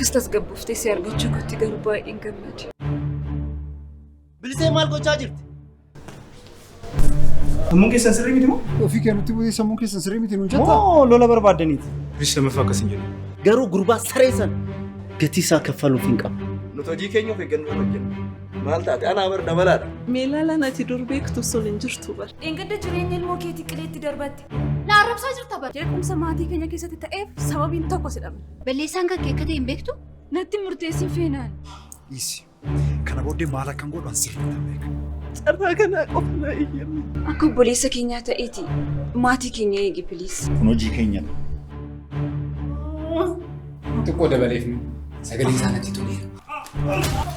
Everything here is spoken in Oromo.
Akkas tasgabbooftee si argachuu kootti garuu baay'een gammade. Bilisee maal gochaa jirti? Sammuun keessan sirrii miti moo? Ofii kee nutti bu'ee sammuun keessan sirrii miti nuun jettaa? Moo lola barbaaddaniiti? Bilis lammaffaa akkas hin jedhu. Garuu gurbaa saree san gatii isaa kaffaluuf hin qabu. Nuti hojii keenya of eeggannoon hojjenna. Maal taate anaa bar dabalaadha. Meelaalaan ati dur beektu sun hin jirtu bar. Dheengadda jireenya ilmoo keetii qileetti darbatte. Na arrabsaa jirta bar. Jeequmsa maatii keenya keessatti ta'eef sababiin tokko si dhabne. Balleessaan kan kee akka ta'e hin beektu? Natti murteessin feenaan. Dhiisi. Kana booddee maal akkan godhu an sirriitti beeka. Carraa kanaa qofa naa eeyyami. Akka obboleessa keenyaa ta'eeti maatii keenya eegi please. Kun hojii keenyadha. Xiqqoo dabaleef sagaleen isaa natti toleera.